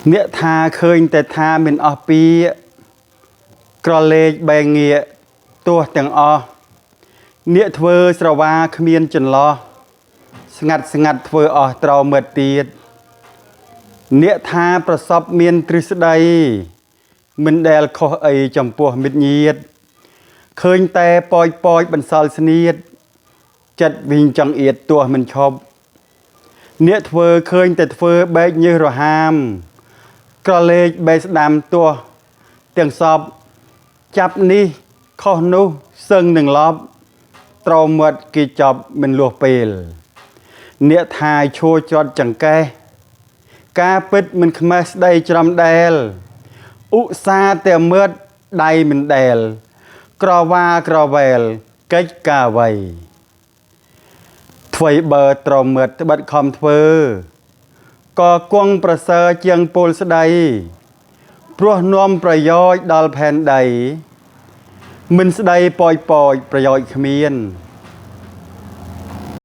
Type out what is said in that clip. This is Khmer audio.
អ្នកថាឃើញតែថាមិនអស់ពីក្រលេកបែងងាកទោះទាំងអស់អ្នកធ្វើស្រវាគ្មានចន្លោះស្ងាត់ស្ងាត់ធ្វើអស់ត្រោមើតទៀតអ្នកថាប្រសពមានទ្រឹស្ដីមិនដែលខុសអីចំពោះមិត្តញាតិឃើញតែប៉ោយប៉ោយបន្សល់ស្នៀតចិត្តវិញចង់អៀតទោះមិនឈប់អ្នកធ្វើឃើញតែធ្វើបែកញើសរហាមក្រលេកបែកស្ដាំទោះទាំងសពចាប់នេះខុសនោះសឹងនឹងឡប់ត្រមាត់គេចប់មិនលោះពេលអ្នកថាឈួរច្រត់ចង្កេះការពិតមិនខ្មេះស្ដីច្រំដែលឧស្សាហ៍តែមើតដៃមិនដែលក្រវ៉ាក្រវែលកិច្ចការវៃថ្វីបើត្រមើតត្បិតខំធ្វើក៏គង់ប្រសើរជាងពលស្ដីព្រោះនាំប្រយោជន៍ដល់ផែនដីមិនស្ដីប៉ោយប៉ោយប្រយោជន៍គ្មាន